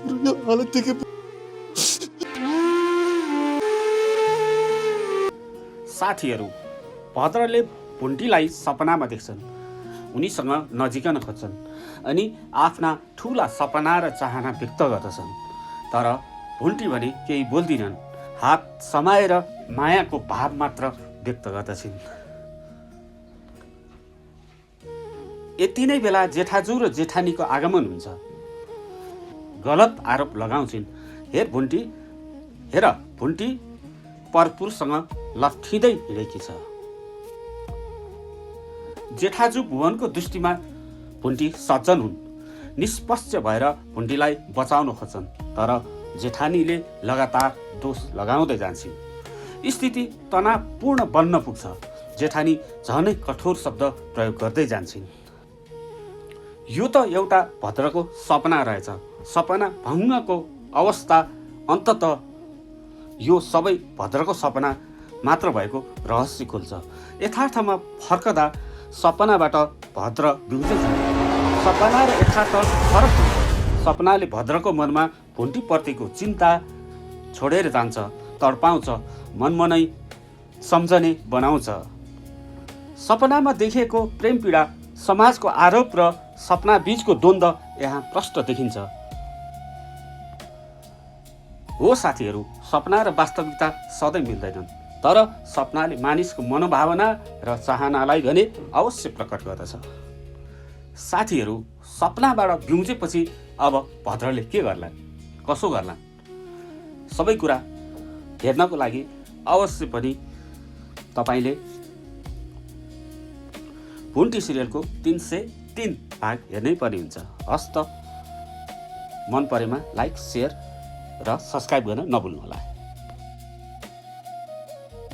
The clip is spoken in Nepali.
बरु यो हालत देखे साथीहरू भद्रले भुन्टीलाई सपनामा देख्छन्, उनीसँग नजिकन खोज्छन् अनि आफ्ना ठुला सपना र चाहना व्यक्त गर्दछन्। तर भुन्टी भने केही बोल्दिनन्, हात समाएर मायाको भाव मात्र व्यक्त गर्दछिन्। यति नै बेला जेठाजु र जेठानीको आगमन हुन्छ। गलत आरोप लगाउँछिन्, हेर भुन्टी परपुरसँग लट्ठिँदै हिँडेकी छ। जेठाजु भुवनको दृष्टिमा भुन्टी सज्जन हुन्, निष्पक्ष भएर भुन्टीलाई बचाउन खोज्छन्। तर जेठानीले लगातार दोष लगाउँदै जान्छन्। स्थिति तनावपूर्ण बन्न पुग्छ। जेठानी झनै कठोर शब्द प्रयोग गर्दै जान्छन्। यो त एउटा भद्रको सपना रहेछ। सपना भङ्गको अवस्था अन्ततः यो सबै भद्रको सपना मात्र भएको रहस्य खुल्छ। यथार्थमा फर्कदा सपनाबाट भद्र बिउजै जान्छ। सपना र यथार्थ फरक हुन्छ। सपनाले भद्रको मनमा भुन्टीप्रतिको चिन्ता छोडेर जान्छ, तडपाउँछ, मनमनै सम्झने बनाउँछ। सपनामा देखिएको प्रेम पीडा, समाजको आरोप र सपना बीचको द्वन्द्व यहाँ प्रष्ट देखिन्छ। हो साथीहरू, सपना र वास्तविकता सधैँ मिल्दैनन्, तर सपनाले मानिसको मनोभावना र चाहनालाई भने अवश्य प्रकट गर्दछ। साथीहरू, सपनाबाट बिउजेपछि अब भद्रले के गर्लान्, कसो गर्लान्, सबै कुरा हेर्नको लागि अवश्य पनि तपाईँले भुन्टी सिरियलको 303 भाग हेर्नै पर्ने हुन्छ। हस्त मन परेमा लाइक, सेयर र सब्सक्राइब गर्न नभुल्नुहोला।